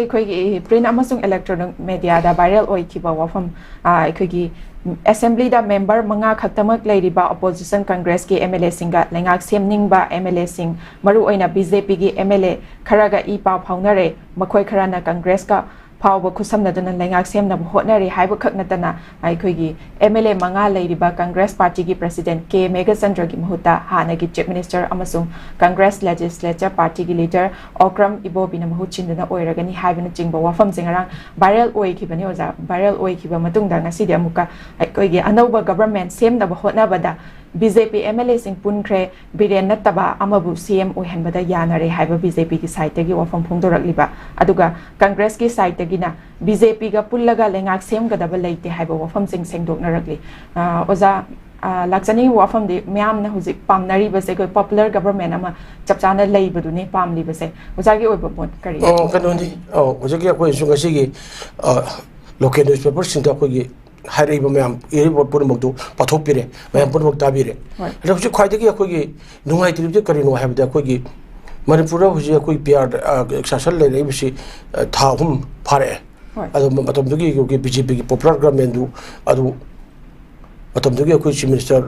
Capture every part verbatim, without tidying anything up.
ꯑꯩꯈꯣꯏꯒꯤ print ꯑꯃꯁꯨꯡ electronic mediaꯗ viral ꯑꯣꯏꯈꯤꯕ ꯋꯥꯐꯝ, ꯑ, ꯑꯩꯈꯣꯏꯒꯤ assemblyꯗ member ꯃꯉꯥ ꯈꯛꯇꯃꯛ ꯂꯩꯔꯤꯕ opposition Congressꯀꯤ MLAꯁꯤꯡꯒ ꯂꯩꯉꯥꯛ ꯁꯦꯝꯅꯤꯡꯕ MLAꯁꯤꯡ, ꯃꯔꯨꯑꯣꯏꯅ BJPꯒꯤ MLA ꯈꯔꯒ ꯏ ꯄꯥꯎ ꯐꯥꯎꯅꯔꯦ꯫ ꯃꯈꯣꯏ ꯈꯔꯅ Congressꯀ ꯐꯥꯎꯕ ꯈꯨꯠꯁꯝꯅꯗꯨꯅ ꯂꯩꯉꯥꯛ ꯁꯦꯝꯅꯕ ꯍꯣꯠꯅꯔꯤ ꯍꯥꯏꯕꯈꯛ ꯅꯠꯇꯅ, ꯑꯩꯈꯣꯏꯒꯤ MLA ꯃꯉꯥ ꯂꯩꯔꯤꯕ Congress partyꯒꯤ president ꯀꯦ ꯃꯦꯘꯆꯟꯗ꯭ꯔꯒꯤ ꯃꯍꯨꯠꯇ ꯍꯥꯟꯅꯒꯤ chief minister ꯑꯃꯁꯨꯡ Congress legislature partyꯒꯤ leader ꯑꯣꯀ꯭ꯔꯝ ꯏꯕꯣꯕꯤꯅ ꯃꯍꯨꯠ ꯁꯤꯟꯗꯨꯅ ꯑꯣꯏꯔꯒꯅꯤ ꯍꯥꯏꯕꯅꯆꯤꯡꯕ ꯋꯥꯐꯝꯁꯦ ꯉꯔꯥꯡ viral ꯑꯣꯏꯈꯤꯕꯅꯤ ꯑꯣꯖꯥ꯫ Viral ꯑꯣꯏꯈꯤꯕ ꯃꯇꯨꯡꯗ ꯉꯁꯤꯗꯤ ꯑꯃꯨꯛꯀ ꯑꯩꯈꯣꯏꯒꯤ ꯑꯅꯧꯕ government ꯁꯦꯝꯅꯕ ꯍꯣꯠꯅꯕꯗ BJP MLAꯁꯤꯡ ꯄꯨꯟꯈ꯭ꯔꯦ꯫ ꯕꯤꯔꯦꯟ ꯅꯠꯇꯕ ꯑꯃꯕꯨ CM ꯑꯣꯏꯍꯟꯕꯗ ꯌꯥꯅꯔꯦ ꯍꯥꯏꯕ BJPꯒꯤ sideꯇꯒꯤ ꯋꯥꯐꯝ ꯐꯣꯡꯗꯣꯔꯛꯂꯤꯕ, ꯑꯗꯨꯒ Congressꯀꯤ sideꯇꯒꯤꯅ BJPꯒ ꯄꯨꯜꯂꯒ ꯂꯩꯉꯥꯛ ꯁꯦꯝꯒꯗꯕ ꯂꯩꯇꯦ ꯍꯥꯏꯕ ꯋꯥꯐꯝꯁꯤꯡ ꯁꯦꯡꯗꯣꯛꯅꯔꯛꯂꯤ꯫ ꯑ, ꯑꯣꯖꯥ, ꯑ, ꯂꯥꯛꯆꯅꯤꯡꯉꯤꯕ ꯋꯥꯐꯝꯗꯤ ꯃꯌꯥꯝꯅ ꯍꯧꯖꯤꯛ ꯄꯥꯝꯅꯔꯤꯕꯁꯦ ꯑꯩꯈꯣꯏ popular government ꯑꯃ ꯆꯞ ꯆꯥꯅ ꯂꯩꯕꯗꯨꯅꯤ ꯄꯥꯝꯂꯤꯕꯁꯦ꯫ ꯑꯣꯖꯥꯒꯤ ꯑꯣꯏꯕ ꯃꯣꯠ ꯀꯔꯤ? ꯑꯣ, ꯀꯩꯅꯣꯅꯤ, ꯑꯣ, ꯍꯧꯖꯤꯛꯀꯤ ꯑꯩꯈꯣꯏꯁꯨ ꯉꯁꯤꯒꯤ, ꯑ, local newspaperꯁꯤꯡꯗ ꯑꯩꯈꯣꯏꯒꯤ ꯍꯥꯏꯔꯛꯏꯕ ꯃꯌꯥꯝ, ꯏꯔꯤꯕ ꯄꯣꯠ ꯄꯨꯝꯅꯃꯛꯇꯨ ꯄꯥꯊꯣꯛꯄꯤꯔꯦ, ꯃꯌꯥꯝ ꯄꯨꯝꯅꯃꯛ ꯇꯥꯕꯤꯔꯦ꯫ ꯍꯣꯏ꯫ ꯑꯗꯣ ꯍꯧꯖꯤꯛ ꯈ꯭ꯋꯥꯏꯗꯒꯤ ꯑꯩꯈꯣꯏꯒꯤ ꯅꯨꯡꯉꯥꯏꯇ꯭ꯔꯤꯕꯗꯤ ꯀꯔꯤꯅꯣ ꯍꯥꯏꯕꯗ, ꯑꯩꯈꯣꯏꯒꯤ ꯃꯅꯤꯄꯨꯔꯗ ꯍꯧꯖꯤꯛ ꯑꯩꯈꯣꯏ PR, ꯑ, ꯁꯥꯁꯟ ꯂꯩꯔꯛꯏꯕꯁꯤ, ꯑ, ꯊꯥ ꯑꯍꯨꯝ ꯐꯥꯔꯛꯑꯦ꯫ ꯍꯣꯏ꯫ ꯑꯗꯣ ꯃꯇꯝꯗꯨꯒꯤ ꯑꯩꯈꯣꯏꯒꯤ BJPꯒꯤ popular governmentꯗꯨ ꯑꯗꯨ ꯃꯇꯝꯗꯨꯒꯤ ꯑꯩꯈꯣꯏ chief minister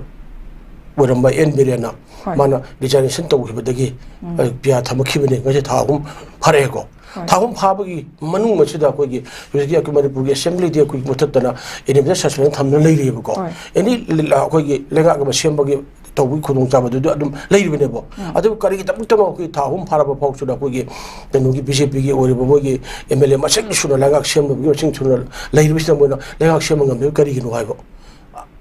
ꯑꯣꯏꯔꯝꯕ ꯑꯦꯟ ꯕꯤꯔꯦꯟꯅ ꯍꯣꯏ꯫ ꯃꯥꯅ resignation ꯇꯧꯈꯤꯕꯗꯒꯤ, ꯎꯝ꯫ ꯑ, PR ꯊꯝꯃꯛꯈꯤꯕꯅꯤ꯫ ꯉꯁꯤ ꯊꯥ ꯑꯍꯨꯝ ꯐꯥꯔꯛꯑꯦꯀꯣ꯫ ꯍꯣꯏ꯫ ꯊꯥ ꯑꯍꯨꯝ ꯐꯥꯕꯒꯤ ꯃꯅꯨꯡ ꯑꯁꯤꯗ ꯑꯩꯈꯣꯏꯒꯤ ꯍꯧꯖꯤꯛꯀꯤ ꯑꯩꯈꯣꯏ ꯃꯅꯤꯄꯨꯔꯒꯤ assemblyꯗꯤ ꯑꯩꯈꯣꯏ ꯃꯨꯊꯠꯇꯅ indefinite suspension ꯊꯝꯗꯨꯅ ꯂꯩꯔꯤꯑꯕꯀꯣ꯫ ꯍꯣꯏ꯫ Any ꯂꯤ-, ꯑꯩꯈꯣꯏꯒꯤ ꯂꯩꯉꯥꯛ ꯑꯃ ꯁꯦꯝꯕꯒꯤ ꯇꯧꯕꯒꯤ ꯈꯨꯗꯣꯡꯆꯥꯕꯗꯨꯗꯤ ꯑꯗꯨꯝ ꯂꯩꯔꯤꯕꯅꯦꯕ꯫ ꯎꯝ꯫ ꯑꯗꯨꯕꯨ ꯀꯔꯤꯒꯤꯗꯃꯛꯇꯅꯣ ꯑꯩꯈꯣꯏ ꯊꯥ ꯑꯍꯨꯝ ꯐꯥꯔꯕ ꯐꯥꯎꯁꯤꯗ ꯑꯩꯈꯣꯏꯒꯤ ꯀꯩꯅꯣꯒꯤ BJPꯒꯤ ꯑꯣꯏꯔꯤꯕ ꯃꯣꯏꯒꯤ MLA ꯃꯁꯤꯡ ꯁꯨꯅ ꯂꯩꯉꯥꯛ ꯁꯦꯝꯅꯕꯒꯤ ꯃꯁꯤꯡ ꯁꯨꯅ ꯂꯩꯔꯤꯕꯁꯤꯅ ꯃꯣꯏꯅ ꯂꯩꯉꯥꯛ ꯁꯦꯝꯕ ꯉꯝꯗꯕ ꯀꯔꯤꯒꯤꯅꯣ ꯍꯥꯏꯕ?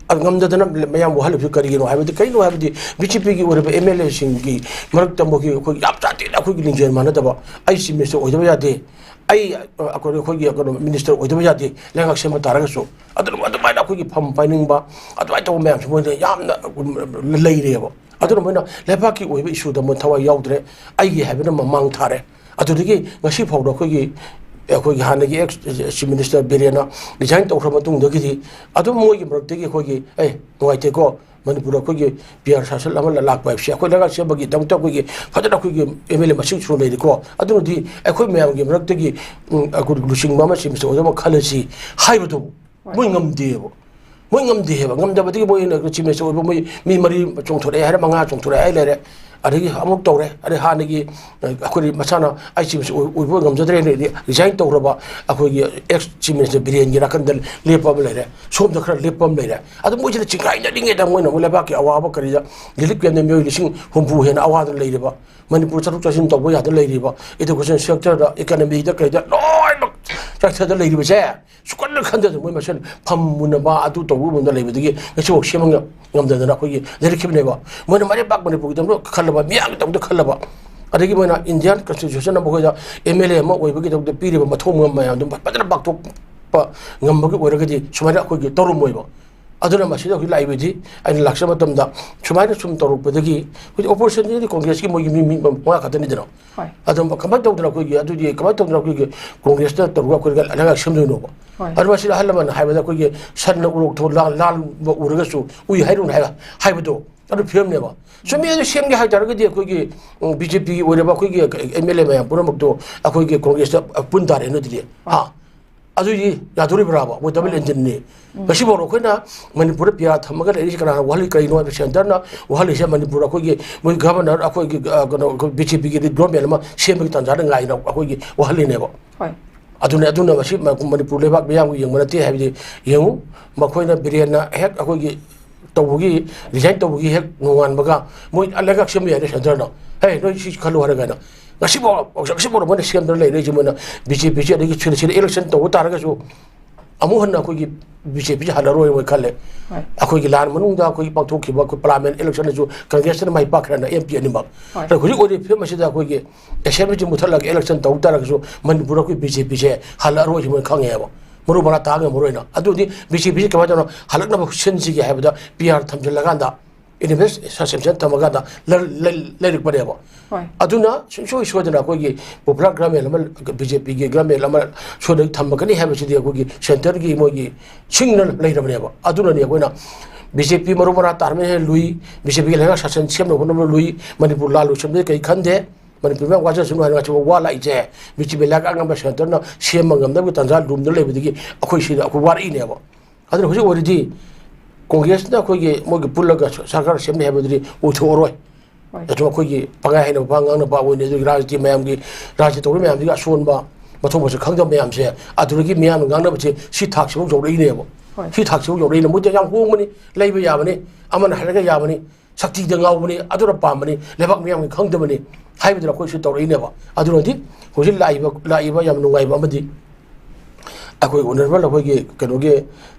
ꯑ, ꯉꯝꯗꯗꯅ ꯃꯌꯥꯝ ꯋꯥꯍꯜꯂꯤꯕꯁꯤ ꯀꯔꯤꯒꯤꯅꯣ ꯍꯥꯏꯕꯗꯤ, ꯀꯔꯤꯅꯣ ꯍꯥꯏꯕꯗꯤ BJPꯒꯤ ꯑꯣꯏꯔꯤꯕ MLAꯁꯤꯡꯒꯤ ꯃꯔꯛꯇ ꯃꯈꯣꯏꯒꯤ, ꯑꯩꯈꯣꯏ ꯌꯥꯝ ꯁꯥꯊꯤꯅ ꯑꯩꯈꯣꯏꯒꯤ ꯂꯤꯡꯖꯦꯜ ꯃꯥꯟꯅꯗꯕ, ꯑꯩ chief minister ꯑꯣꯏꯗꯕ ꯌꯥꯗꯦ, ꯑꯩ, ꯑ, ꯑꯩꯈꯣꯏ, ꯑꯩꯈꯣꯏꯒꯤ ꯀꯩꯅꯣ minister ꯑꯣꯏꯗꯕ ꯌꯥꯗꯦ, ꯂꯩꯉꯥꯛ ꯁꯦꯝꯕ ꯇꯥꯔꯒꯁꯨ꯫ ꯑꯗꯨꯅ ꯑꯗꯨꯃꯥꯏꯅ ꯑꯩꯈꯣꯏꯒꯤ ꯐꯝ ꯄꯥꯏꯅꯤꯡꯕ, ꯑꯗꯨꯃꯥꯏꯅ ꯇꯧꯕ ꯃꯌꯥꯝꯁꯤ ꯃꯣꯏꯅ ꯌꯥꯝꯅ, ꯎꯝ, ꯂꯩꯔꯦꯕ꯫ ꯑꯗꯨꯅ ꯃꯣꯏꯅ ꯂꯩꯕꯥꯛꯀꯤ ꯑꯣꯏꯕ issueꯗ ꯃꯣꯏ ꯊꯋꯥꯏ ꯌꯥꯎꯗ꯭ꯔꯦ, ꯑꯩꯒꯤ ꯍꯥꯏꯕꯅ ꯃꯃꯥꯡ ꯊꯥꯔꯦ꯫ ꯑꯗꯨꯗꯒꯤ ꯉꯁꯤ ꯐꯥꯎꯗ ꯑꯩꯈꯣꯏꯒꯤ, ꯑꯩꯈꯣꯏꯒꯤ ꯍꯥꯟꯅꯒꯤ ex chief minister ꯕꯤꯔꯦꯟꯅ resign ꯇꯧꯈ꯭ꯔ ꯃꯇꯨꯡꯗꯒꯤꯗꯤ ꯑꯗꯨꯝ ꯃꯣꯏꯒꯤ ꯃꯔꯛꯇꯒꯤ ꯑꯩꯈꯣꯏꯒꯤ, "ꯑꯦ, ꯅꯨꯡꯉꯥꯏꯇꯦꯀꯣ, ꯃꯅꯤꯄꯨꯔꯗ ꯑꯩꯈꯣꯏꯒꯤ ꯄꯤ ꯑꯥꯔ ꯁꯥꯁꯟ ꯑꯃ ꯂꯥꯛꯄ ꯍꯥꯏꯕꯁꯦ ꯑꯩꯈꯣꯏ ꯂꯩꯉꯥꯛ ꯁꯦꯝꯕꯒꯤꯗꯃꯛꯇ ꯑꯩꯈꯣꯏꯒꯤ ꯐꯖꯅ ꯑꯩꯈꯣꯏꯒꯤ ꯑꯦꯝ ꯑꯦꯜ ꯑꯦ ꯃꯁꯤꯡ ꯁꯨꯅ ꯂꯩꯔꯤꯀꯣ꯫ ꯑꯗꯨꯅꯗꯤ ꯑꯩꯈꯣꯏ ꯃꯌꯥꯝꯒꯤ ꯃꯔꯛꯇꯒꯤ, ꯎꯝ, ꯑꯩꯈꯣꯏ ꯂꯨꯆꯤꯡꯕ ꯑꯃ ꯆꯤꯞ ꯃꯤꯅꯤꯁꯇꯔ ꯑꯣꯏꯕ ꯑꯃ ꯈꯜꯂꯁꯤ ꯍꯥꯏꯕꯗꯨ ꯃꯣꯏ ꯉꯝꯗꯦꯕ꯫ ꯃꯣꯏ ꯉꯝꯗꯦ ꯍꯥꯏꯕ꯫ ꯉꯝꯗꯕꯗꯒꯤ ꯃꯣꯏꯅ ꯆꯤꯞ ꯃꯤꯅꯤꯁꯇꯔ ꯑꯣꯏꯕ ꯃꯣꯏ ꯃꯤ ꯃꯔꯤ ꯆꯣꯡꯊꯣꯔꯛꯑꯦ ꯍꯥꯏꯔꯦ, ꯃꯉꯥ ꯆꯣꯡꯊꯣꯔꯛꯑꯦ ꯍꯥꯏ ꯂꯩꯔꯦ꯫ ꯑꯗꯒꯤ ꯑꯃꯨꯛ ꯇꯧꯔꯦ꯫ ꯑꯗꯩ ꯍꯥꯟꯅꯒꯤ, ꯑ, ꯑꯩꯈꯣꯏ ꯃꯁꯥꯅ ꯑꯩ ꯆꯤꯞ ꯃꯤꯅꯤꯁꯇꯔ ꯑꯣꯏ-, ꯑꯣꯏꯕ ꯉꯝꯖꯗ꯭ꯔꯦꯅ ꯔꯤꯖꯥꯏꯟ ꯇꯧꯔꯕ ꯑꯩꯈꯣꯏꯒꯤ ꯑꯦꯛꯁ ꯆꯤꯞ ꯃꯤꯅꯤꯁꯇꯔ ꯕꯤꯔꯦꯟꯒꯤ ꯅꯥꯀꯟꯗ ꯂꯦꯞꯄ ꯑꯃ ꯂꯩꯔꯦ, ꯁꯣꯝꯗ ꯈꯔ ꯂꯦꯞꯄ ꯑꯃ ꯂꯩꯔꯦ꯫ ꯑꯗꯨ ꯃꯣꯏꯁꯤꯅ ꯆꯤꯡꯈꯥꯏꯅꯔꯤꯉꯩꯗ ꯃꯣꯏꯅ ꯑꯃꯨꯛ ꯂꯩꯕꯥꯛꯀꯤ ꯑꯋꯥꯕ ꯀꯔꯤꯗ ꯔꯤꯂꯤꯐ ꯀꯦꯝꯞꯇ ꯃꯤꯑꯣꯏ ꯂꯤꯁꯤꯡ ꯍꯨꯝꯐꯨ ꯍꯦꯟꯅ ꯑꯋꯥꯗ ꯂꯩꯔꯤꯕ, ꯃꯅꯤꯄꯨꯔ ꯆꯠꯊꯣꯛ ꯆꯠꯁꯤꯟ ꯇꯧꯕ ꯌꯥꯗ ꯂꯩꯔꯤꯕ, ꯏꯗꯨꯀꯦꯁꯟ ꯁꯦꯛꯇꯔꯗ, ꯏꯀꯅꯃꯤꯗ ꯀꯩꯗ ꯂꯣꯏꯅꯃꯛ ꯆꯥꯏꯊꯗ ꯂꯩꯔꯤꯕꯁꯦ ꯁꯨꯀꯟꯅ ꯈꯟꯗꯗꯅ ꯃꯣꯏ ꯃꯁꯦꯟ ꯐꯝꯃꯨꯅꯕ ꯑꯗꯨ ꯇꯧꯕ ꯃꯨꯟꯅ ꯂꯩꯕꯗꯒꯤ ꯉꯁꯤꯐꯥꯎ ꯁꯦꯝꯕ ꯉꯝ-, ꯉꯝꯗꯗꯅ ꯑꯩꯈꯣꯏꯒꯤ ꯂꯩꯔꯛꯈꯤꯕꯅꯦꯕ꯫ ꯃꯣꯏꯅ ꯃꯔꯩꯕꯥꯛ ꯃꯅꯤꯄꯨꯔꯒꯤꯗꯃꯛꯇ ꯈꯜꯂꯕ, ꯃꯤꯌꯥꯝꯒꯤꯗꯃꯛꯇ ꯈꯜꯂꯕ, ꯑꯗꯒꯤ ꯃꯣꯏꯅ ꯏꯟꯗꯤꯌꯥꯟ ꯀꯟꯁꯇꯤꯇ꯭ꯌꯨꯁꯟ ꯑꯃ ꯑꯩꯈꯣꯏꯗ ꯑꯦꯝ ꯑꯦꯜ ꯑꯦ ꯑꯃ ꯑꯣꯏꯕꯒꯤꯗꯃꯛꯇ ꯄꯤꯔꯤꯕ ꯃꯊꯧ ꯃꯉꯝ ꯃꯌꯥꯝꯗꯨ ꯐꯖꯅ ꯄꯥꯡꯊꯣꯛꯄ ꯉꯝꯕꯒꯤ ꯑꯣꯏꯔꯒꯗꯤ ꯁꯨꯃꯥꯏꯅ ꯑꯩꯈꯣꯏꯒꯤ ꯇꯧꯔꯝꯃꯣꯏꯕ꯫ ꯑꯗꯨꯅ ꯃꯁꯤꯗ ꯍꯧꯖꯤꯛ ꯂꯥꯛꯏꯕꯗꯤ ꯑꯩꯅ ꯂꯥꯛꯆꯕ ꯃꯇꯝꯗ ꯁꯨꯃꯥꯏꯅ ꯁꯨꯝ ꯇꯧꯔꯛꯄꯗꯒꯤ ꯍꯧꯖꯤꯛ ꯑꯣꯄꯣꯖꯤꯁꯟꯗꯤ ꯀꯣꯡꯒ꯭ꯔꯦꯁꯀꯤ ꯃꯣꯏꯒꯤ ꯃꯤ, ꯃꯤ ꯃꯉꯥ ꯈꯛꯇꯅꯤꯗꯅ꯫ ꯍꯣꯏ꯫ ꯑꯗꯨꯝ ꯀꯃꯥꯏꯅ ꯇꯧꯗꯅ ꯑꯩꯈꯣꯏꯒꯤ, ꯑꯗꯨꯗꯤ ꯀꯃꯥꯏꯅ ꯇꯧꯗꯅ ꯑꯩꯈꯣꯏꯒꯤ ꯀꯣꯡꯒ꯭ꯔꯦꯁꯇ ꯇꯧꯔꯒ ꯑꯩꯈꯣꯏꯒ ꯂꯩꯉꯥꯛ ꯁꯦꯝꯗꯣꯏꯅꯣꯕ? ꯍꯣꯏ꯫ ꯑꯗꯨ ꯃꯁꯤꯗ ꯑꯍꯜ ꯂꯃꯟ ꯍꯥꯏꯕꯗ ꯑꯩꯈꯣꯏꯒꯤ ꯁꯟꯅ ꯎꯔꯣꯛ ꯊꯣ-, ꯂꯥ-, ꯂꯥꯟꯕ ꯎꯔꯒꯁꯨ ꯎꯏ ꯍꯥꯏꯔꯨꯅ ꯍꯥꯏꯕ, ꯍꯥꯏꯕꯗꯣ ꯑꯗꯨ ꯐꯤꯕꯝꯅꯦꯕ꯫ ꯆꯨꯝꯃꯤ, ꯑꯗꯨ ꯁꯦꯝꯒꯦ ꯍꯥꯏ ꯇꯥꯔꯒꯗꯤ ꯑꯩꯈꯣꯏꯒꯤ, ꯎꯝ, ꯕꯤ ꯖꯦ ꯄꯤꯒꯤ ꯑꯣꯏꯔꯕ ꯑꯩꯈꯣꯏꯒꯤ ꯑꯦꯝ ꯑꯦꯜ ꯑꯦ ꯃꯌꯥꯝ ꯄꯨꯝꯅꯃꯛꯇꯣ ꯑꯩꯈꯣꯏꯒꯤ ꯀꯣꯡꯒ꯭ꯔꯦꯁꯇ ꯄꯨꯟ ꯇꯥꯔꯦ ꯑꯗꯨꯗꯤ꯫ ꯍꯥ? ꯑꯗꯨꯗꯤ ꯌꯥꯗꯣꯔꯤꯕ꯭ꯔꯥꯕ? ꯃꯣꯏ ꯗꯕꯜ ꯏꯟꯖꯤꯟꯅꯤ꯫ ꯉꯁꯤꯐꯥꯎ ꯑꯩꯈꯣꯏꯅ ꯃꯅꯤꯄꯨꯔꯗ ꯄꯤ ꯑꯥꯔ ꯊꯝꯃꯒ ꯂꯩꯔꯤꯁꯤ ꯀꯅꯥꯅ ꯋꯥꯍꯜꯂꯤ, ꯀꯔꯤꯅꯣ ꯍꯥꯏꯕ ꯁꯦꯟꯇꯔꯅ ꯋꯥꯍꯜꯂꯤꯁꯦ ꯃꯅꯤꯄꯨꯔ ꯑꯩꯈꯣꯏꯒꯤ ꯃꯣꯏ ꯒꯚꯔꯅꯔ ꯑꯩꯈꯣꯏꯒꯤ, ꯑ, ꯀꯩꯅꯣ, ꯑꯩꯈꯣꯏ ꯕꯤ ꯖꯦ ꯄꯤꯒꯤ ꯒꯣꯔꯃꯦꯟ ꯑꯃ ꯁꯦꯝꯕꯒꯤ ꯇꯥꯟꯖꯥꯗ ꯉꯥꯏꯅ ꯑꯩꯈꯣꯏꯒꯤ ꯋꯥꯍꯜꯂꯤꯅꯦꯕ꯫ ꯍꯣꯏ꯫ ꯑꯗꯨꯅ, ꯑꯗꯨꯅ ꯃꯁꯤ ꯃ-, ꯃꯅꯤꯄꯨꯔ ꯂꯩꯕꯥꯛ ꯃꯤꯌꯥꯝꯒꯤ ꯌꯦꯡꯕ ꯅꯠꯇꯦ ꯍꯥꯏꯕꯗꯤ ꯌꯦꯡꯉꯨ, ꯃꯈꯣꯏꯅ ꯕꯤꯔꯦꯟꯅ ꯍꯦꯛ ꯑꯩꯈꯣꯏꯒꯤ ꯇꯧꯕꯒꯤ, ꯔꯤꯖꯥꯏꯟ ꯇꯧꯕꯒꯤ ꯍꯦꯛ ꯅꯣꯡꯉꯥꯟꯕꯒ ꯃꯣꯏ ꯂꯩꯉꯥꯛ ꯁꯦꯝꯕ ꯌꯥꯏꯅꯦ ꯁꯦꯟꯇꯔꯅ꯫ "ꯍꯦ, ꯅꯣꯏ ꯁꯤ ꯈꯜꯂꯨ" ꯍꯥꯏꯔꯒꯅ꯫ ꯉꯁꯤꯐꯥꯎ, ꯉꯁꯤꯐꯥꯎ ꯃꯣꯏꯅ ꯁꯦꯝꯗꯅ ꯂꯩꯔꯛꯏꯁꯦ ꯃꯣꯏꯅ ꯕꯤ ꯖꯦ ꯄꯤꯁꯦ꯫ ꯑꯗꯒꯤ ꯁꯤꯗ, ꯁꯤꯗ ꯏꯂꯦꯛꯁꯟ ꯇꯧꯕ ꯇꯥꯔꯒꯁꯨ ꯑꯃꯨꯛ ꯍꯟꯅ ꯑꯩꯈꯣꯏꯒꯤ ꯕꯤ ꯖꯦ ꯄꯤꯁꯦ ꯍꯜꯂꯔꯣꯏ ꯃꯣꯏ ꯈꯜꯂꯦ꯫ ꯍꯣꯏ꯫ ꯑꯩꯈꯣꯏꯒꯤ ꯂꯥꯟ ꯃꯅꯨꯡꯗ ꯑꯩꯈꯣꯏꯒꯤ ꯄꯥꯡꯊꯣꯛꯈꯤꯕ ꯑꯩꯈꯣꯏ ꯄꯥꯔꯂꯥꯃꯦꯟ ꯏꯂꯦꯛꯁꯟꯗꯁꯨ ꯀꯪꯒ꯭ꯔꯦꯁꯅ ꯃꯥꯏ ꯄꯥꯛꯈ꯭ꯔꯦꯅ ꯑꯦꯝ ꯄꯤ ꯑꯅꯤꯃꯛ꯫ ꯍꯣꯏ꯫ ꯑꯗꯣ ꯍꯧꯖꯤꯛ ꯑꯣꯏꯔꯤꯕ ꯐꯤꯕꯝ ꯑꯁꯤꯗ ꯑꯩꯈꯣꯏꯒꯤ ꯑꯦꯁꯦꯝꯕ꯭ꯂꯤꯁꯤ ꯃꯨꯠꯊꯠꯂꯒ ꯏꯂꯦꯛꯁꯟ ꯇꯧ ꯇꯥꯔꯒꯁꯨ ꯃꯅꯤꯄꯨꯔ ꯑꯩꯈꯣꯏ ꯕꯤ ꯖꯦ ꯄꯤꯁꯦ ꯍꯜꯂꯛꯑꯔꯣꯏꯁꯤ ꯃꯣꯏ ꯈꯪꯉꯦꯕ꯫ ꯃꯔꯨ ꯃꯔꯥꯡ ꯇꯥ ꯉꯝꯃꯔꯣꯏꯅ꯫ ꯑꯗꯨꯗꯤ ꯕꯤ ꯖꯦ ꯄꯤꯁꯤ ꯀꯃꯥꯏꯅ ꯇꯧꯅ ꯍꯜꯂꯛꯅꯕ ꯁꯤꯟꯁꯤꯒꯦ ꯍꯥꯏꯕꯗ ꯄꯤ ꯑꯥꯔ ꯊꯝꯖꯤꯜꯂꯀꯥꯟꯗ, ꯏꯟꯗꯤꯄꯦꯟꯗꯦꯟꯁ ꯁꯁꯄꯦꯟꯁꯟ ꯊꯝꯃꯀꯥꯟꯗ ꯂꯩ-, ꯂꯩ-, ꯂꯩꯔꯛꯄꯅꯦꯕ꯫ ꯍꯣꯏ꯫ ꯑꯗꯨꯅ ꯁꯨꯡꯁꯣꯏ ꯁꯣꯏꯗꯅ ꯑꯩꯈꯣꯏꯒꯤ ꯄꯣꯄꯨꯂꯔ ꯒꯚꯔꯟꯃꯦꯟ ꯑꯃ, ꯕꯤ ꯖꯦ ꯄꯤꯒꯤ ꯒꯚꯔꯟꯃꯦꯟ ꯑꯃ ꯁꯣꯏꯗꯅ ꯊꯝꯃꯛꯀꯅꯤ ꯍꯥꯏꯕꯁꯤꯗꯤ ꯑꯩꯈꯣꯏꯒꯤ ꯁꯦꯟꯇꯔꯒꯤ ꯃꯣꯏꯒꯤ ꯁꯤꯡꯅ ꯂꯩꯔꯕꯅꯦꯕ꯫ ꯑꯗꯨꯅꯅꯤ ꯑꯩꯈꯣꯏꯅ ꯕꯤ ꯖꯦ ꯄꯤ ꯃꯔꯨ ꯃꯔꯥꯡ ꯇꯥꯟꯕ ꯍꯦꯟꯅ ꯂꯨꯏ, ꯕꯤ ꯖꯦ ꯄꯤꯒꯤ ꯂꯩꯉꯥꯛ ꯁꯥꯁꯟ ꯁꯦꯝꯅꯕ ꯍꯣꯠꯅꯕ ꯂꯨꯏ, ꯃꯅꯤꯄꯨꯔ ꯂꯥꯜ ꯂꯣꯏꯁꯤꯟꯕꯗ ꯀꯔꯤ ꯈꯟꯗꯦ, ꯃꯅꯤꯄꯨꯔ ꯃꯌꯥꯝ ꯋꯥꯖꯁꯅꯨ ꯍꯥꯏꯅ ꯉꯁꯤꯐꯥꯎ ꯋꯥ ꯂꯥꯛꯏꯁꯦ ꯕꯤ ꯖꯦ ꯄꯤ ꯂꯩꯉꯥꯛ ꯑꯉꯝꯕ ꯁꯦꯟꯇꯔꯅ ꯁꯦꯝꯕ ꯉꯝꯅꯕꯒꯤ ꯇꯥꯟꯖꯥ ꯂꯨꯝꯗꯨꯅ ꯂꯩꯕꯗꯒꯤ ꯑꯩꯈꯣꯏ ꯁꯤꯗ ꯑꯩꯈꯣꯏ ꯋꯥꯔꯛꯏꯅꯦꯕ꯫ ꯑꯗꯨꯅ ꯍꯧꯖꯤꯛ ꯑꯣꯏꯔꯗꯤ ꯀꯣꯡꯒ꯭ꯔꯦꯁꯅ ꯑꯩꯈꯣꯏꯒꯤ ꯃꯣꯏꯒꯤ ꯄꯨꯜꯂꯒ ꯁꯔꯀꯥꯔ ꯁꯦꯝꯅꯤ ꯍꯥꯏꯕꯗꯨꯗꯤ ꯑꯣꯏꯊꯣꯛꯑꯔꯣꯏ꯫ ꯍꯣꯏ꯫ ꯑꯗꯨꯝ ꯑꯩꯈꯣꯏꯒꯤ ꯄꯪꯍꯥꯏ ꯍꯥꯏꯅꯕ ꯄꯪꯉꯥꯡ ꯉꯥꯡꯅꯕ ꯑꯣꯏꯅꯤ꯫ ꯑꯗꯨꯒꯤ ꯔꯥꯖꯅꯤꯇꯤ ꯃꯌꯥꯝꯒꯤ, ꯔꯥꯖꯅꯤꯇꯤ ꯇꯧꯔꯤꯕ ꯃꯌꯥꯝꯗꯨꯒꯤ ꯑꯁꯣꯟꯕ, ꯃꯊꯣꯡ ꯃꯁꯛ ꯈꯪꯗꯕ ꯃꯌꯥꯝꯁꯦ ꯑꯗꯨꯗꯒꯤ ꯃꯤꯌꯥꯝꯅ ꯉꯥꯡꯅꯕꯁꯦ ꯁꯤ ꯊꯥꯛꯁꯤꯐꯥꯎ ꯌꯧꯔꯛꯏꯅꯦꯕ꯫ ꯍꯣꯏ꯫ ꯁꯤ ꯊꯥꯛꯁꯤꯐꯥꯎ ꯌꯧꯔꯛꯏꯅꯦ꯫ ꯃꯣꯏꯗꯤ ꯌꯥꯝ ꯍꯣꯡꯕꯅꯤ, ꯂꯩꯕ ꯌꯥꯕꯅꯤ, ꯑꯃꯅ ꯍꯥꯏꯔꯒ ꯌꯥꯕꯅꯤ, ꯁꯛꯇꯤꯗ ꯉꯥꯎꯕꯅꯤ, ꯑꯗꯨꯅ ꯄꯥꯝꯕꯅꯤ, ꯂꯩꯕꯥꯛ ꯃꯤꯌꯥꯝꯒꯤ ꯈꯪꯗꯕꯅꯤ ꯍꯥꯏꯕꯗꯨꯅ ꯑꯩꯈꯣꯏꯁꯨ ꯇꯧꯔꯛꯏꯅꯦꯕ꯫ ꯑꯗꯨꯅꯗꯤ ꯍꯧꯖꯤꯛ ꯂꯥꯛꯏꯕ, ꯂꯥꯛꯏꯕ ꯌꯥꯝ ꯅꯨꯡꯉꯥꯏꯕ ꯑꯃꯗꯤ ꯑꯩꯈꯣꯏ ꯑꯣꯅꯔꯦꯕꯜ ꯑꯩꯈꯣꯏꯒꯤ ꯀꯩꯅꯣꯒꯤ,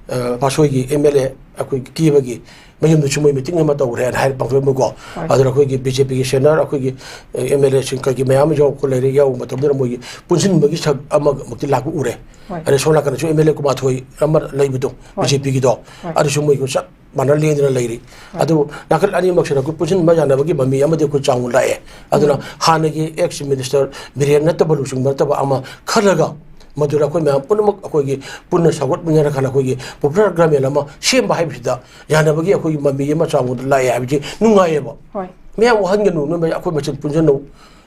ꯑ, ꯄꯥꯠꯁꯣꯏꯒꯤ ꯑꯦꯝ ꯑꯦꯜ ꯑꯦ ꯑꯩꯈꯣꯏ ꯀꯦꯕꯒꯤ ꯃꯌꯨꯝꯗꯁꯨ ꯃꯣꯏ ꯃꯤꯇꯤꯡ ꯑꯃ ꯇꯧꯈ꯭ꯔꯦꯅ ꯍꯥꯏ ꯄꯥꯡꯊꯣꯛꯑꯦꯕꯀꯣ꯫ ꯍꯣꯏ꯫ ꯑꯗꯨꯅ ꯑꯩꯈꯣꯏꯒꯤ ꯕꯤ ꯖꯦ ꯄꯤꯒꯤ ꯁꯦꯅꯤꯌꯔ ꯑꯩꯈꯣꯏꯒꯤ ꯑꯦꯝ ꯑꯦꯜ ꯑꯦꯁꯤꯡ ꯀꯩꯒꯤ ꯃꯌꯥꯝ ꯑꯃ ꯌꯥꯎꯔꯛꯄ ꯂꯩꯔꯦ, ꯌꯥꯎꯕ ꯃꯇꯝꯗꯨꯗ ꯃꯣꯏꯒꯤ ꯄꯨꯟꯁꯤꯟꯕꯒꯤ ꯁꯛ ꯑꯃꯃꯨꯛꯇꯤ ꯂꯥꯛꯄ ꯎꯔꯦ꯫ ꯍꯣꯏ꯫ ꯑꯗꯩ ꯁꯣꯝ ꯅꯥꯀꯟꯗꯁꯨ ꯑꯦꯝ ꯑꯦꯜ ꯑꯦ ꯀꯨꯟꯃꯥꯊꯣꯏ ꯑꯃ ꯂꯩꯕꯗꯣ ꯍꯣꯏ꯫ ꯕꯤ ꯖꯦ ꯄꯤꯒꯤꯗꯣ ꯍꯣꯏ꯫ ꯑꯗꯨꯁꯨ ꯃꯣꯏꯒ ꯆꯞ ꯃꯥꯟꯅ ꯂꯦꯡꯗꯅ ꯂꯩꯔꯤ꯫ ꯍꯣꯏ꯫ ꯑꯗꯨꯕꯨ ꯅꯥꯀꯜ ꯑꯅꯤꯃꯛꯁꯤꯗ ꯑꯩꯈꯣꯏ ꯄꯨꯟꯁꯤꯟꯕ ꯌꯥꯅꯕꯒꯤ ꯃꯃꯤ ꯑꯃꯗꯤ ꯑꯩꯈꯣꯏ ꯆꯥꯎꯅ ꯂꯥꯛꯑꯦ꯫ ꯑꯗꯨꯅ ꯎꯝ꯫ ꯍꯥꯟꯅꯒꯤ ꯑꯦꯛꯁ ꯃꯤꯅꯤꯁꯇꯔ ꯕꯤꯔꯦꯟ ꯅꯠꯇꯕ, ꯂꯨꯆꯤꯡꯕ ꯅꯠꯇꯕ ꯑꯃ ꯈꯜꯂꯒ ꯃꯗꯨꯗ ꯑꯩꯈꯣꯏ ꯃꯌꯥꯝ ꯄꯨꯝꯅꯃꯛ ꯑꯩꯈꯣꯏꯒꯤ ꯄꯨꯟꯅ ꯁꯧꯒꯠꯃꯤꯟꯅꯔꯀꯥꯟꯗ ꯑꯩꯈꯣꯏꯒꯤ ꯄꯣꯄꯨꯂꯔ ꯒꯔꯃꯦꯟ ꯑꯃ ꯁꯦꯝꯕ ꯍꯥꯏꯕꯁꯤꯗ ꯌꯥꯅꯕꯒꯤ ꯑꯩꯈꯣꯏꯒꯤ ꯃꯃꯤ ꯑꯃ ꯆꯥꯎꯅ ꯂꯥꯛꯑꯦ ꯍꯥꯏꯕꯁꯤ ꯅꯨꯡꯉꯥꯏꯌꯦꯕ꯫ ꯍꯣꯏ꯫ ꯃꯌꯥꯝ ꯋꯥꯍꯟꯒꯅꯨ, ꯅꯣꯏ ꯃꯌꯥꯝ ꯑꯩꯈꯣꯏ ꯃꯁꯦꯟ ꯄꯨꯟꯁꯤꯟꯅꯧ꯫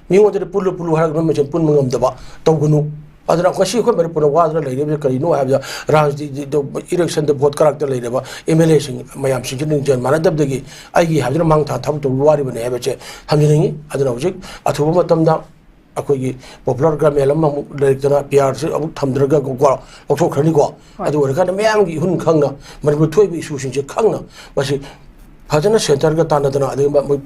ꯃꯤꯉꯣꯟꯗꯗꯤ ꯄꯨꯜꯂꯨ ꯄꯨꯜꯂꯨ ꯍꯥꯏꯔꯒ ꯅꯣꯏ ꯃꯁꯦꯟ ꯄꯨꯟꯕ ꯉꯝꯗꯕ ꯇꯧꯒꯅꯨ꯫ ꯑꯗꯨꯅ ꯉꯁꯤ ꯑꯩꯈꯣꯏ ꯃꯅꯤꯄꯨꯔꯗ ꯋꯥꯗꯨꯅ ꯂꯩꯔꯤꯕꯁꯤ ꯀꯔꯤꯅꯣ ꯍꯥꯏꯕꯗ ꯔꯥꯖꯅꯤꯇꯤꯗ, ꯏꯂꯦꯛꯁꯟꯗ ꯚꯣꯠ ꯀꯔꯥꯛꯇ ꯂꯩꯔꯕ ꯑꯦꯝ ꯑꯦꯜ ꯑꯦꯁꯤꯡ ꯃꯌꯥꯝꯁꯤꯡꯁꯤ ꯂꯤꯡꯖꯦꯜ ꯃꯥꯟꯅꯗꯕꯗꯒꯤ ꯑꯩꯒꯤ ꯍꯥꯏꯕꯗꯨꯅ ꯃꯥꯡ ꯊꯥ ꯊꯕꯛ ꯇꯧꯕ ꯋꯥꯔꯤꯕꯅꯤ ꯍꯥꯏꯕꯁꯦ ꯊꯝꯖꯅꯤꯡꯉꯤ꯫ ꯑꯗꯨꯅ ꯍꯧꯖꯤꯛ ꯑꯊꯨꯕ ꯃꯇꯝꯗ ꯑꯩꯈꯣꯏꯒꯤ ꯄꯣꯄꯨꯂꯔ ꯒꯔꯃꯦꯟ ꯑꯃꯃꯨꯛ ꯂꯩꯔꯛꯇꯅ ꯄꯤ ꯑꯥꯔꯁꯤ ꯑꯃꯨꯛ ꯊꯝꯗ꯭ꯔꯒ ꯀꯣ ꯂꯧꯊꯣꯛꯈ꯭ꯔꯅꯤꯀꯣ꯫ ꯍꯣꯏ꯫ ꯑꯗꯨ ꯑꯣꯏꯔꯀꯥꯟꯗ ꯃꯌꯥꯝꯒꯤ ꯏꯍꯨꯟ ꯈꯪꯅ ꯃꯅꯤꯄꯨꯔ ꯊꯣꯛꯏꯕ ꯏꯁꯨꯁꯤꯡꯁꯦ ꯈꯪꯅ ꯃꯁꯤ ꯐꯖꯅ ꯁꯦꯟꯇꯔꯒ ꯇꯥꯟꯅꯗꯅ ꯑꯗꯒꯤ ꯃ-, ꯃꯣꯏ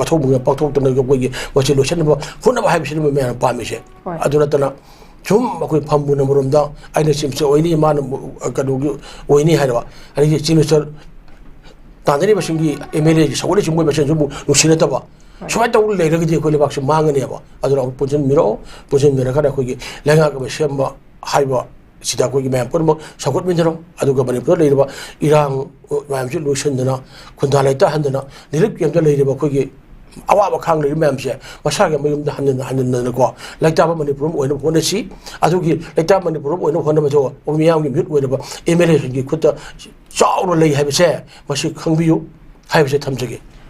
ꯃꯊꯧ ꯃꯉꯝ ꯄꯥꯡꯊꯣꯛꯇꯅ ꯑꯩꯈꯣꯏꯒꯤ ꯃꯁꯤ ꯂꯣꯏꯁꯤꯟꯅꯕ ꯍꯣꯠꯅꯕ ꯍꯥꯏꯕꯁꯤꯅꯤ ꯃꯌꯥꯝꯅ ꯄꯥꯝꯃꯤꯁꯦ꯫ ꯍꯣꯏ꯫ ꯑꯗꯨ ꯅꯠꯇꯅ ꯁꯨꯝ ꯑꯩꯈꯣꯏ ꯐꯝꯃꯨꯅ ꯃꯔꯣꯝꯗ ꯑꯩꯅ ꯆꯤꯞꯁ ꯑꯣꯏꯅꯤ, ꯃꯥꯅ ꯀꯩꯅꯣꯒꯤ ꯑꯣꯏꯅꯤ ꯍꯥꯏꯔꯕ, ꯑꯗꯒꯤ ꯆꯤꯞ ꯃꯤꯅꯤꯁꯇꯔ ꯇꯥꯟꯅꯔꯤꯕꯁꯤꯡꯒꯤ ꯑꯦꯝ ꯑꯦꯜ ꯑꯦꯒꯤ ꯁꯒꯣꯜꯁꯤꯡ ꯃꯣꯏ ꯃꯁꯦꯟꯁꯨ ꯑꯃꯨꯛ ꯅꯨꯡꯁꯤꯅꯗꯕ, ꯍꯣꯏ꯫ ꯁꯨꯃꯥꯏꯅ ꯇꯧꯔ ꯂꯩꯔꯒꯗꯤ ꯑꯩꯈꯣꯏ ꯂꯩꯕꯥꯛꯁꯤ ꯃꯥꯡꯒꯅꯦꯕ꯫ ꯑꯗꯨꯅ ꯑꯃꯨꯛ ꯄꯨꯟꯁꯤꯟꯕꯤꯔꯛꯑꯣ, ꯄꯨꯟꯁꯤꯟꯕꯤꯔꯀꯥꯟꯗ ꯑꯩꯈꯣꯏꯒꯤ ꯂꯩꯉꯥꯛ ꯑꯃ ꯁꯦꯝꯕ ꯍꯥꯏꯕ ꯁꯤꯗ ꯑꯩꯈꯣꯏꯒꯤ ꯃꯌꯥꯝ ꯄꯨꯝꯅꯃꯛ ꯁꯧꯒꯠꯃꯤꯟꯅꯔꯣ꯫ ꯑꯗꯨꯒ ꯃꯅꯤꯄꯨꯔꯗ ꯂꯩꯔꯤꯕ ꯏꯔꯥꯡ ꯃꯌꯥꯝꯁꯤ ꯂꯣꯏꯁꯤꯟꯗꯅ, ꯈꯨꯟꯗꯥ ꯂꯩꯇꯥꯍꯟꯗꯅ, ꯔꯤꯂꯤꯐ ꯀꯦꯝꯞꯇ ꯂꯩꯔꯤꯕ ꯑꯩꯈꯣꯏꯒꯤ ꯑꯋꯥꯕ ꯈꯥꯡ ꯂꯩꯔꯤꯕ ꯃꯌꯥꯝꯁꯦ ꯃꯁꯥꯒꯤ ꯃꯌꯨꯝꯗ ꯍꯟꯖꯤꯟ ꯍꯟꯖꯤꯟꯅꯀꯣ ꯂꯩꯇꯥꯕ ꯃꯅꯤꯄꯨꯔ ꯑꯃ ꯑꯣꯏꯅꯕ ꯍꯣꯠꯅꯁꯤ꯫ ꯑꯗꯨꯒꯤ ꯂꯩꯇꯥꯕ ꯃꯅꯤꯄꯨꯔ ꯑꯃ ꯑꯣꯏꯅꯕ ꯍꯣꯠꯅꯕꯗꯣ ꯃꯤꯌꯥꯝꯒꯤ ꯃꯤꯍꯨꯠ ꯑꯣꯏꯔꯕ ꯑꯦꯝ ꯑꯦꯜ ꯑꯦꯁꯤꯡꯒꯤ ꯈꯨꯠꯇ ꯆꯥꯎꯅ ꯂꯩ ꯍꯥꯏꯕꯁꯦ ꯃꯁꯤ ꯈꯪꯕꯤꯌꯨ ꯍꯥꯏꯕꯁꯦ ꯊꯝꯖꯒꯦ꯫